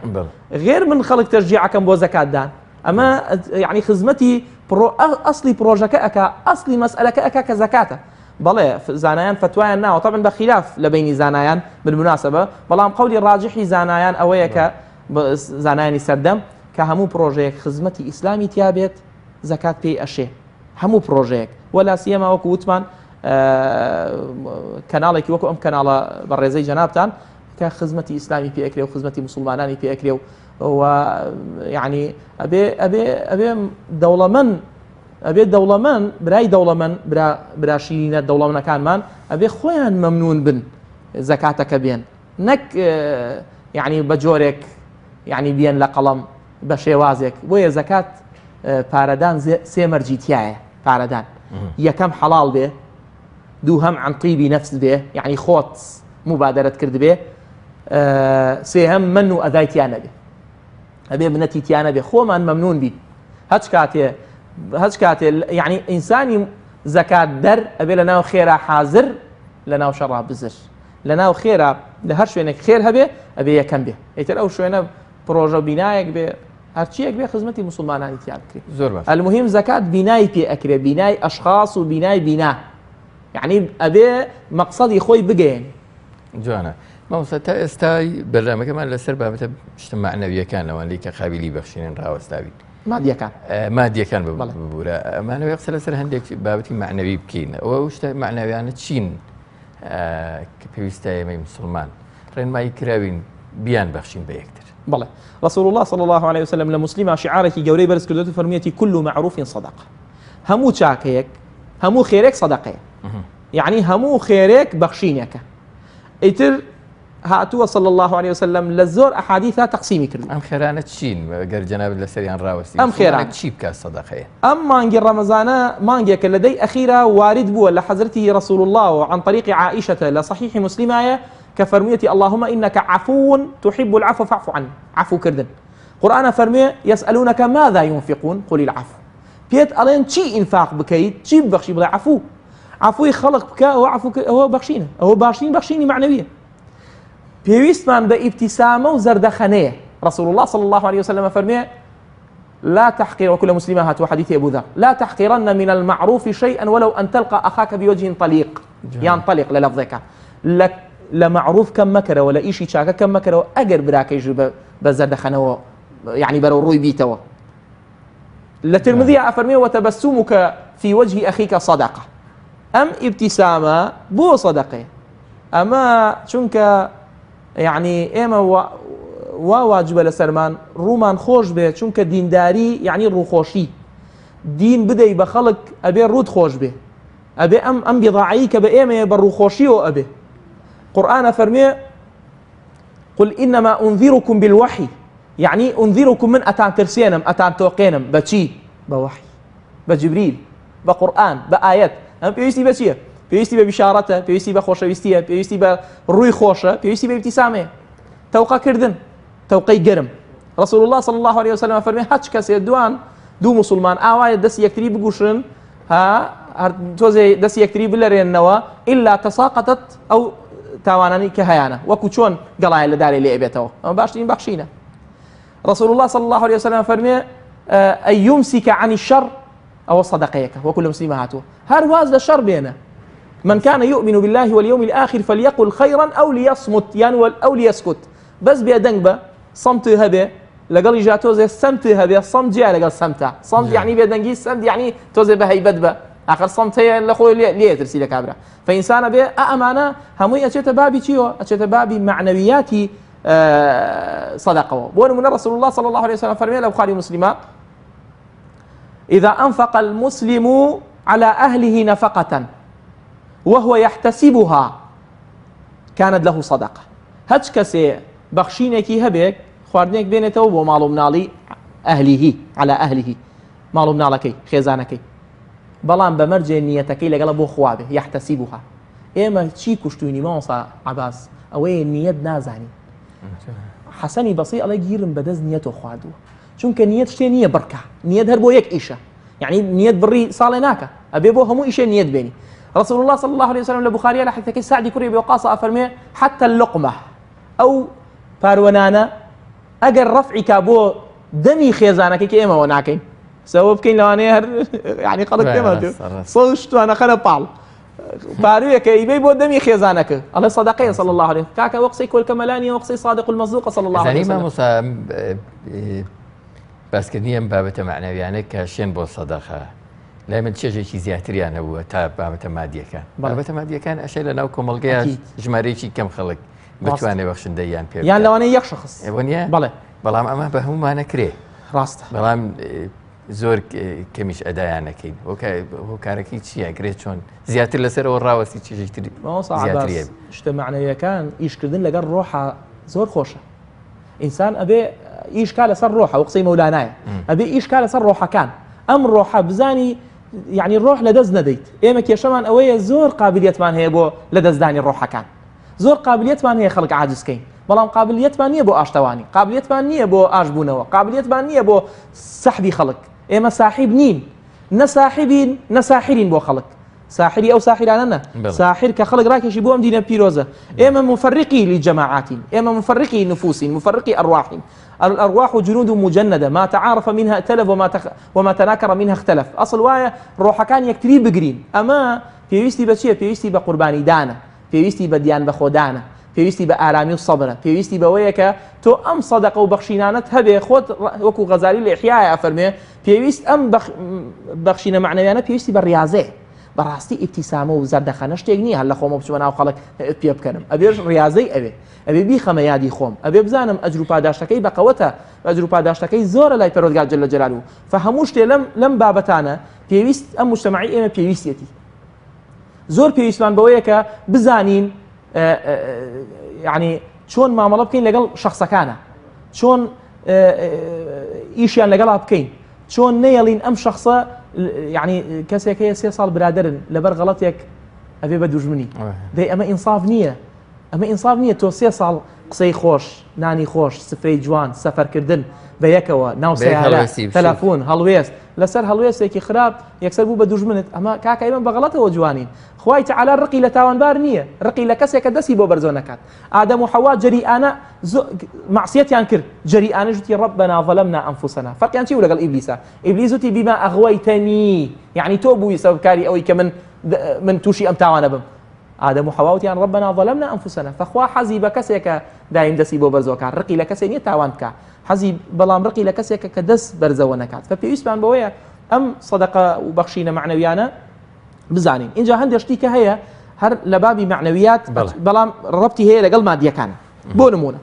غێر من خەڵک تەشجیعەکەم بۆ زەکاتدان ئەمە یعنی خزمەتی ئەسلی پرۆژەکە ئەک ئەسلی مەسئلەکە ئەک کە زەکاتە بەڵێ زانایان فەتوایان ناوە طبعا بە خیلاف لە بەینی زانایان بالمناسبە بەڵام قەولی ڕاجحی زانایان ئەوەیە کە زانایانی سەردەم کە هەموو پرۆژەیەک خزمەتی ئیسلامی تیا بێت زەکات پێی ئەشێ هەموو پرۆژەیەک وەلا سیەما وەکو وتمان کەناڵێکی وەکو ئەم کەناڵە بە ڕێزەی جەنابتان کە خزمەتی ئیسلامی پێ ئەکرێ و خزمەتی مسلمانانی پێ ئەکرێ و و یعنی ئەبێ ئەبێ ئەبێ دەوڵەمەند ئەبێ دەوڵەمەند برای دەوڵەمەند برا برا شیرینە دەوڵەمەنەکانمان ئەبێ خۆیان مەمنون بن زەکاتەکە بێن نەک یعنی بە جۆرێک یعنی بیەن لە قەڵەم بە شێوازێک بۆیە زەکات پارەدان سێ مەرجی تایە پارەدان یەکەم حەڵاڵ بێ دووهەم عن طیبی نفس بێ یعنی خۆت مبادرەت کرد بێ سێهەم من و ئەدای تیا نەبێ ئەبێ منەتی تیا نەبێ خۆمان مەمنون بین هەچ کاتێ هەچ کاتێ یعنی ئینسانی زەکات دەر ئەبێ لە ناو خێرا حازر لە ناو شەڕا بزر لە ناو خێرا لە هەر شوێنێک خێر هەبێ ئەبێ یەکەم بێ ئیتر ئەو شوێنە پرۆژە بینایەک بێ هەرچیەک بێ خزمەتی مسلمانانی تیا بکرێ زۆر باش المهم زەکات بینای پێ ئەکرێ بینای ئەشخاص و بینای بینا یعنی ئەبێ مەقصدی خۆی بگەێن جوانە مامۆستا تا ئێستای بەرنامەکەمان لەسەر بابەتە شتە مەعنەویەکان لەوانەی کە قابلی بەخشینن ڕاوەستاوین مادیەکان مادیەکان ببورە ئەمانەوەی قسە لەسەر هەندێک بابەتی مەعنەوی بکەین ئەوە شتە مەعنەویانە چین کە پێویستە ئێمەی مسلمان ڕێنمایی کراوین بیان بەخشین بە یەکتر. بەڵێ رسول اللە صلی اللە علیە وسلم لە موسلیما شیعارێکی گەورەی بەرز کردوێت و فەرموویەتی کل معروف صدقە، هەموو چاکەیەک هەموو خێرێک سەدەقەیە، یعنی هەموو خێرێک بەخشینێکە. ئیتر هاتووە صلی الله علیه وسلم لە زۆر ئەحادیثا تەقسیمی کردووە. ئەم خێرانە چین گەر جەنابت لەسەریان ڕاوەستی؟ ئەم خێرانە چی بکات سەدەقەیە؟ ئەم مانگی ڕەمەزانە مانگێکە لە دەی ئەخیرا وارد بووە لە حەزرەتی رسول الله و عن طریق عائشة لە صحیح مسلمایە کە فەرموویەتی اللهم انک عفو تحب العفو فاعف عني، عفو کردن. قورئان ئەفەرموێ یسألونک ماذا ينفقون قل العفو، پێت ئەڵێن چی ئینفاق بکەیت چی ببەخشی بڵێ عفو، عفوی خەڵک بکە، ئەوە عفو ئەوە بەخشینە، ئەوە باشترین بەخشینی مەعنەویە. پێویستمان بە ئیبتیسامە و زەردەخەنەیە. رسول الله صلی الله عليه وسلم فەرموێ لا تحقير وكل مسلمة هاتوا حديث أبو ذر لا تحقيرن من المعروف شيئا ولو أن تلقى أخاك بوجه طليق یان طليق لە لەفظێکە لە مەعروف کەم مەکەرەوە لە ئیشی چاکە کەم مەکەرەوە ئەگەر براکەیش بە زەردەخەنەوە یعنی بەرەو ڕووی بیتەوە. لە ترمذی ئەفەرمێ وتبسمك في وجه أخيك صدقة، ئەم ئیبتیسامە بۆ سەدەقەیە. ئەمە چونکە یعنی ئێمە وا واجبە لەسەرمان ڕوومان خۆش بێ، چونکە دینداری یعنی ڕووخۆشی، دین بدەی بە خەڵک ئەبێ ڕووت خۆش بێ، ئەبێ ئەم بیضاعەی کە بە ئێمەیە بە ڕووخۆشیەوە ئەبێ. قورئان ئەفەرموێ قل إنما أنذركم بالوحي، یعنی أنذركم من ئەتان ترسێنم ئەتان تۆقێنم بە چی؟ بە وەحی، بە جبریل، بە قورئان، بە ئایەت. ئەم پێویستی بە چییە؟ پێویستی بە بیشارەتە، پێویستی بە خۆشەویستیە، پێویستی بە ڕووی خۆشە، پێویستی بە ئیبتیسامەیە. تەوقەکردن، تەوقەی گەرم. رسول الله صلی الله عليه وسلم فەرمی هەچ کەسێ دوان دوو مسلمان ئاوایە دەست یەکتری بگوشن، ها هەر تۆزێ دەست یەکتری بلەرێننەوە، ئللا تەساقەتت ئەو تاوانانی کە هەیانە، وەکو چۆن گەڵایە لە دارێ لێ ئەبێتەوە. ئەمە باشترین بەخشینە. رسول الله صلی الله عليه وسلم فەرمێ ئەی یمسک عن الشر، ئەوە صدقەیەکە وەکو لە مسلمە هاتووە، هەر واز لە شەڕ بێنە. من كان يؤمن بالله واليوم الآخر فليقل خيرا أو ليصمت، یان أو ليسكت. بەس بێدەنگ بە، سەمت هەبێ، لەگەڵی ژا تۆزێ سەمت هەبێ، سەمت جیا لەگەڵ سەمتە. سەمت یعنی بێدەنگی، سەمت یعنی تۆزێ بە هەیبەت بە، ئاخر سەمت هەیە لە خۆی لێ ترسی لە کابرا. فئینسانە بێ ئەمانە هەمووی ئەچێتە بابی چیەوە؟ ئەچێتە بابی مەعنەویاتی صدقەوە. بۆ نمونە رسول الله صلی الله عليه وسلم فەرمێ لە بخاری مسلمە إذا أنفق المسلم على أهله نفقة وهو يحتسبها كانت له صدقة. هەچ کەسێ بەخشینێکی هەبێت خواردنێک بێنێتەوە بۆ ماڵ و مناڵی ئەهلیهی، على ئەهلیهی، ماڵ و مناڵەکەی، خێزانەکەی، بەڵام بە مەرجێ نیەتەکەی لەگەڵە بۆ خوا بێ، یحتسبها. ئێمە چی کوشتوینی مامۆستا عەباس؟ ئەوەیە نیەت نازانین. حەسەنی بەسری ئەڵێ گیرم بەدەست نیەتەوە خواردووە، چونکە نیەت شتێ نییە بڕکە، نیەت هەر بۆ یەک ئیشە، یعنی نیەت بڕی ساڵێ ناکە، ئەبێ بۆ هەموو ئیشێ نیەت بێنی. رسول الله صلى الله عليه وسلم لە بخاریە لە حدیثەکەی سعدی کوڕی ئەبی وەقاص ئەفەرموێ حتى اللقمة، ئەو پاروەنانە ئەگەر ڕەفعی کا بۆ دەمی خێزانەکەی کە ئێمەوە ناکەین، سەوە بکەین لەوانەیە هەر یعنی خەڵک پێمان پێ سەو شتوانە خەنە پاڵ پارویەکە ئیبەی بۆ دەمی خێزانەکە، ئەڵێ صدقەیە صلی الله عليه. کاکە ئەوە قسەی کۆلکە مەلانیە، ئەوە قسەی صادق المصدوقە صلی الله عليه وسلم. مامۆستا باسکردنی ئەم بابەتە مەعنەویانە کە شێن بۆ سەدەقە لای من چێژێکی زیاتریان هەبووە تا بابەتە مادیەکان. بابەتە مادیەکان ئەشێ لە ناو کۆمەڵگەیە ژمارەیەکی کەم خەڵک بتوانێ بەخشندەیان پێ یان لەوانەیە یەک شخص ئێوە نییە؟ بەڵێ. بەڵام ئەمە بە هەمومانە کرێ. ڕاستە. بەڵام زۆر کەمیش ئەدایان نەکەین. هۆکارەکەی چییە؟ کرێ چۆن زیاتر لەسەرەوە ڕاوەستی چێژێکی مامۆستا زیاتری عەباس، هەبێ؟ شتە مەعنەویەکان ئیشکردن لەگەڵ ڕۆحە زۆر خۆشە. ئینسان ئەبێ ئیش کا لەسەر ڕۆحە، ئەو قسەی مەولانایە، ئەبێ ئیش کا لەسەر ڕۆحەکان. ئەم ڕۆحە بزانی یعنی ڕۆح لەدەست نەدەیت. ئێمە کێشەمان ئەوەیە زۆر قابلیەتمان هەیە بۆ لەدەستدانی ڕۆحەکان، زۆر قابلیەتمان هەیە خەڵک عاجزکەین، بەڵام قابلیەتمان نییە بۆ ئاشتەوانی، قابلیەتمان نییە بۆ ئاشبوونەوە، قابلیەتمان نییە بۆ سەحبی خەڵک. ئێمە ساحیب نین، نە ساحبین نە ساحرین بۆ خەڵک. ساحری ئەو ساحرانە نە، ساحر کە خەڵک ڕاکێشی بۆ ئەم دینە پیرۆزە. ئێمە مفرقی لجەماعاتین، ئێمە مفرقی نفوسین، مفرقی ئەرواحین. الأرواح جنود مجندة ما تعارف منها ائتلف وما تناكر منها اختلف. ئەسڵ وایە ڕۆحەکان یەکتری بگرین. ئەمە پێویستی بە چییە؟ پێویستی بە قوربانیدانە، پێویستی بە دیان بەخۆدانە، پێویستی بە ئارامی و سەبرە، پێویستی بەوەیە کە تۆ ئەم سەدەقە و بەخشینانەت هەبێ. خۆت وەکو غەزالی لە ئیحیایە ئەفەرموێ پێویست ئەم بەخشینە مەعنەویانە پێویستی بە ڕیازەیە. بەڕاستی ئیبتیسامە و زەردەخەنە شتێک نییە هەر لە خۆمەوە بچمە ناو خەڵک پێ بکەنم ئەبێش ڕیازەی ئەوێ ئەبێ بیخەمە یادی خۆم ئەبێ بزانم ئەجر و پاداشتەکەی بەقەوەتە ئەجر و پاداشتەکەی زۆرە لای پەروەردگار جل جلاله فە هەموو شتێ لەم لەم بابەتانە پێویست ئەم مجتەمەعی ئێمە پێویستیەتی زۆر پێویستمان بەوەیە کە بزانین یعنی چۆن مامەڵە بکەین لەگەڵ شخصەکانە چۆن ئیشیان لەگەڵا بکەین چۆن نەیەڵین ئەم شخصە یعنی کەسێک هەیە سێ ساڵ برادرن لەبەر غەڵەتێک ئەبێ بە دوژمنی دەی ئەمە ئینساف نییە ئەمە ئینساف نییە تۆ سێ ساڵ قسەی خۆش نانی خۆش سفرەی جوان سەفەرکردن بە یەکەوە ناو سەیارە تەلەفۆن هەڵوێست لەسەر هەڵوێستێکی خراپ یەکسەر بوو بە دوژمنت ئەمە کاکە ئێمە بە غەڵەتەوە جوانین خوای تەعالا ڕقی لە تاوانبار نییە ڕقی لە کەسێکە دەستی بۆ بەرزۆ نەکات ئادەم و حەوا جەریئانە مەعسیەتیان کرد جەریئانە وتی ربنا ظلمنا انفسنا فەرقیان چی بوو لەگەڵ ئیبلیسا ئیبلیس وتی بما اغویتنی یعنی تۆ بووی سەبەبکاری ئەوەی کە من من تووشی ئەم تاوانە بم ئادەم و حەوا وتیان ربنا ظلمنا انفسنا فخوا حەزی بە کەسێکە دایم دەستی بۆ بەرزۆکە ڕقی لە کەسێ نییە تاوان بکە حەزی بەڵام ڕقی لە کەسێکە کە دەست بەرزەوە نەکات فە پێویستمان بەوەیە ئەم سەدەقە و بەخشینە مەعنەویانە بزانین اینجا هەندێک شتی کە هەیە هەر لە بابی معنەویات بەڵام ڕەبتی هەیە لەگەڵ مادیەکان بۆ نمونە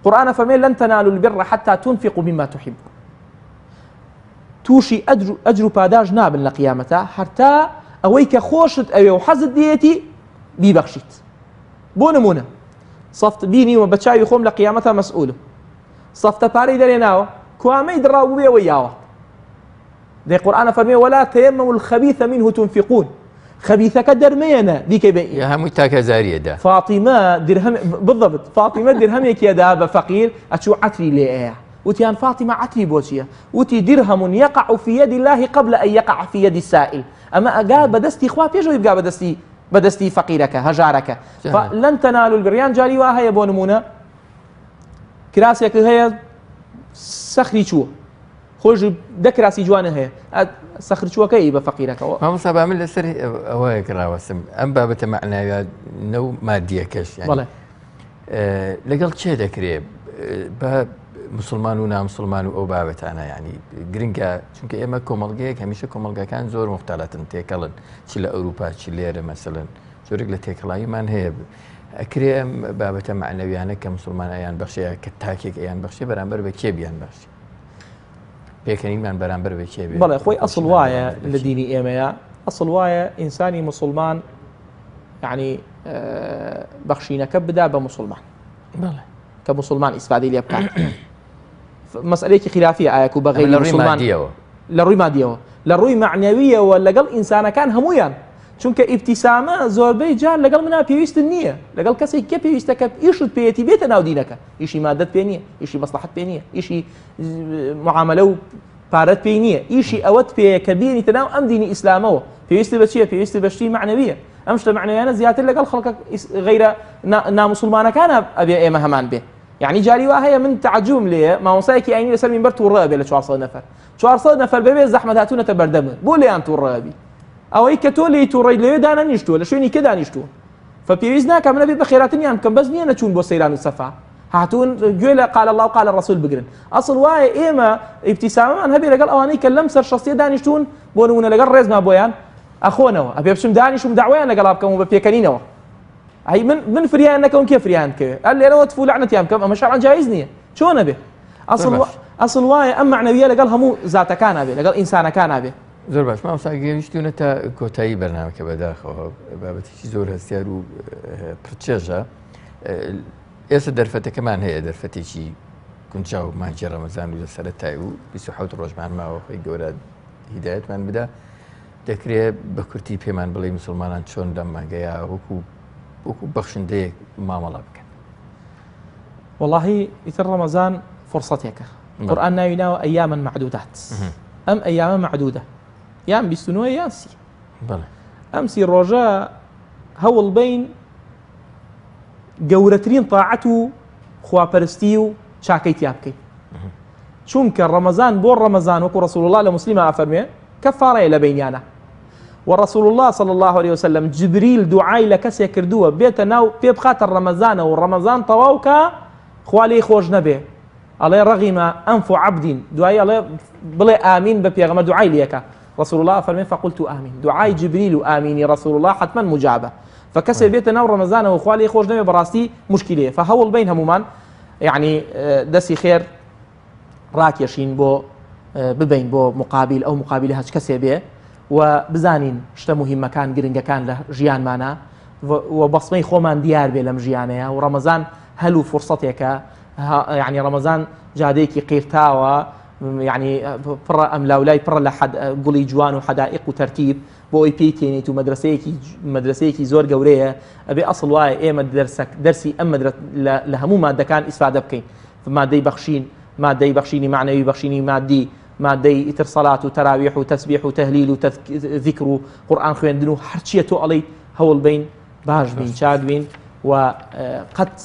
قورآن فەرمێ لن تنالوا البر حتى تنفقوا مما تحبون تووشی ئەجر و پاداش نابن لە قیامەتە هەرتا ئەوەی کە خۆشت ئەوێ و حەزت لێیەتی بیبەخشیت بۆ نمونە سەفت بینیوە بە چاوی خۆم لە قیامەتە مەسئولم سەفتە پارەی دەرێناوە کوامەی دڕاو بووێەوە یاوە دەی قورئان ئەفەرمێ ولا تيمموا الخبيث منه تنفقون خەبیثەکە دەرمێنە بیکەی بە یا هەمووی تاکەزاریە دا فاطیمە درهەم بالضبط فاطیمە درهەمێکی ئەدا بە فەقیر ئەچوو عەتری لێ ئەیا وتیان فاطیمە عەتری بۆ چییە وتی درهم يقع في يد الله قبل أن يقع في يد السائل ئەمە ئەگا بەدەستی خوا پێش ئەوەی بگا بەدەستی بەدەستی فەقیرەکە هەژارەکە لن تنالوا البر یان جاری وا هەیە بۆ نمونە کراسێک هەیە سەخری چووە خۆش دە کراسی جوانە هەیە سەخرچووەکەی بە فەقیرەکەەوە. مامۆستا با من لەسەر ئەوەیەک ڕاوەستم ئەم بابەتە مەعناویە نە و مادیەکەش بەڵێ لەگەڵ کێ دەکرێ بە مسلمان و نامسلمان و ئەو بابەتانە ینی گرنگە چونکە ئێمە کۆمەڵگەیەک هەمیشە کۆمەڵگەکان زۆر مختلەتن تێکەڵن چ لە ئەوروپا چ لێرە مەسەلەن زۆرێک لە تێکەڵاییمان هەیە ئەکرێ ئەم بابەتە معنەویانە کە مسلمان ئەیان بەخشەیە کە تاکێک ئەیان بەخشێ بەرامبەر بە کێ بیان بەخشی پێکەنینمان بەرامبەر بە کێ بێ؟ بەڵێ خۆی ئەسڵ وایە لە دینی ئێمەیە ئەسڵ وایە ئینسانی مسلمان یعنی بەخشینەکە بدا بە مسلمان کە مسلمان ئیسفادەی لێ بکات مەسئلەیەکی خلافیە ئایا کو بە غەیری مسلمان لە ڕووی مادیەوە لە ڕووی معنەویەوە لەگەڵ ئینسانەکان هەمویان چونکە ئیبتیسامە زۆربەی جار لەگەڵ منا پێویستن نییە لەگەڵ کەسێک کە پێویستە کە ئیشت پێیەتی بێتە ناو دینەکە ئیشی مادەت پێ نییە ئیشی مەسلحەت پێ نییە ئیشی معاملە و پارەت پێی نییە ئیشی ئەوەت پێیە کە بێنیتە ناو ئەم دینی ئیسلامەوە پێویستی بە چییە پێویستی بە شتی معنەویە ئەم شتە معنەویانە زیاتر لەگەڵ خەڵکە غەیرە نامسلمانەکانە ئەبێ ئێمە هەمان بێ یعنی جاری وا هەیە من تعجبم لێیە مامۆستایەکی ئاینی لەسەر مینبەر تووڕە ئەبێ لە 400 نەفەر 400 نەفەر بەبێ زەحمەت هاتوونەتە بەردەمت بۆ لێیان تووڕە ئەبی ئەوەی کە تۆ لێی تووڕەیت لەوێ دانەنیشتووە لە شوێنی کە دانیشتووە فپێویست ناکا من ئەبێ بەخێراتنیان بکەم بەس نییە نەچوون بۆ سەیران و سەفا هاتوون گوێ لە قال الله و قال الرسول بگرن ئەسڵ وایە ئێمە ئیبتیسامەمان هەبێ لەگەڵ ئەوانەی کە لەم سەر شەستیە دانیشتوون بۆ نمونە لەگەڵ ڕێزما بۆیان ئەخۆنەوە ئەبێ بچم دانیشم داوایان لەگەڵا بکەم و بە پێکەنینەوە ئەی من من فریان نەکەم کێ فریان بکەوێ ئەل لێرەوە تفو لەعنەتیان بکەم ئەمە شەرعەن جایز نییە چۆن ئەبێ ئەسڵ ئەسڵ وایە ئەم مەعنەویە لەگەڵ هەموو زاتەکان بێ لەگەڵ ئینسانەکان بێ زۆر باش مامۆستا گەیشتوونەتە کۆتایی بەرنامەکە بەداخەوە بابەتێکی زۆر هەستیار و پرچێژە ئێستا دەرفەتەکەمان هەیە دەرفەتێکی گونجاو مانگی ڕەمەزان و لە سەرەتای و 27 ڕۆژمان ماوە خۆی گەورە هیدایەتمان بدا دەکرێت بە کورتی پێمان بڵێ مسلمانان چۆن لەم مانگەیە وەکو وەکو بەخشندەیەک مامەڵە بکەن وەڵاهی ئیتر ڕەمەزان فرسەتێکە قورئان ناوی ناوە ئەیاما معدودات ئەم ئەیامە معدودە یان 29 یان سی ئەم سی ڕۆژە هەوڵ بین گەورەترین تاعەت و خواپەرستی و چاکەی تیا بکەین چونکە ڕەمەزان بۆ ڕەمەزان وەکو ڕسول الله لە مسلمە ئەفەرمێ کەفارەیە لە بینیانە ورسول الله صلى الله عليه وسلم جبريل دوعای لە کەسێک کردووە بێتە ناو پێ بخاتە ڕەمەزانە و ڕەمەزان تەواو کە خوا لێی خۆش نەبێ ئەڵێ ڕەغیمە ئەنف عەبدین دوایی ئەڵێ بڵێ ئامین بە پێغەمبەر دوعای لێکا. رسول الله ئەفەرمێ فقلت آمین دوعای جبریل و ئامینی رسول الله حتما مجابە فکەسێ بێتە ناو ڕەمەزانەوە خوا لێی خۆش نەبێ بەڕاستی مشکلەیە فهەوڵ بین هەمومان یعنی دەستی خێر ڕاکێشین بۆ ببین بۆ مقابل ئەو مقابل هەچ کەسێ بێ و بزانین شتە مهمەکان گرنگەکان لە ژیانمانە و بەسمەی خۆمان دیار بێ لەم ژیانەیە و ڕەمەزان هەل و فرسەتێکە یعنی ڕەمەزان جادەیەکی قیرتاوە یعنی پڕە ئەملاولای پڕە لە گوڵی جوان و حەدائق و تەرتیب بۆ ئەوی پێی تێنیت و مەدرسەیەکی مەدرسەیەکی زۆر گەورەیە ئەبێ ئەسڵ وایە ئێمە دەرسەک دەرسی ئەم مەدرە لە هەموو مادەکان ئیسفادە بکەین مادەی بەخشین مادەی بەخشینی معنەوی بەخشینی مادی مادەی ئیتر سەلات و تەراویح و تەسبیح و تەهلیل و ذیکر و قورئان خوێندن و هەرچیە تۆ ئەڵێیت هەوڵ بین باش بین چاک بین و قەت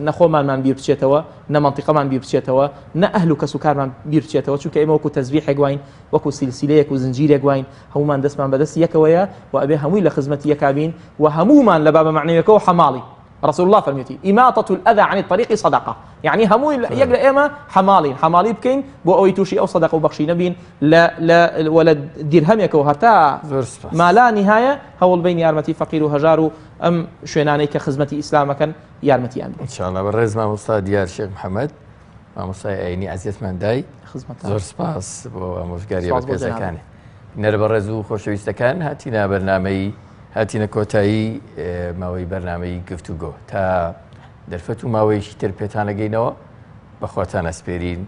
نەخۆمانمان بیر بچێتەوە نە منطقەمان بیر بچێتەوە نە ئەهل و کەس و کارمان بیر بچێتەوە چونکە ئێمە وەکو تەزبیحێک واین وەکو سلسلەیەک و زنجیرێک واین هەمومان دەستمان بەدەست یەکەوەیە و ئەبێ هەمووی لە خزمەتی یەکا بین و هەمومان لە بابە مەعنەویەکەوە حەماڵی رسول الله فەرمیوتی إماطة الأذى عن الطريق صدقة یعنی هەمووی یەک لە ئێمە حەماڵین حەماڵی بکەین بۆ ئەوەی تووشی ئەو سەدەقە و بەخشینە بین لە لە وە لە دیرهەمێکەوە هەتا زۆر سپاس مالا نهایە هەوڵ بین یارمەتی فەقیر و هەژار و ئەم شوێنانەی کە خزمەتی ئیسلامەکەن یارمەتیان بدەین. ان شاء الله بەڕێز مامۆستا دیار شێخ محەممەد مامۆستای ئاینی ئەزیەتمان دای خزمەتان. زۆر سپاس بۆ ئامۆژگاریە سپاس بۆ بەپێزەکانی. بینەرە بەڕێز و خۆشەویستەکان هاتینە بەرنامەی هاتینە کۆتایی ماوەی بەرنامەی گفتوگۆ تا دەرفەت و ماوەیەکی تر پێتانەگەینەوە بەخواتان ئەسپێرین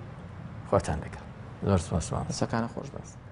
خواتان لەگەڵ زۆر سپاس مامۆستا. دەستەکانت خۆش بێت.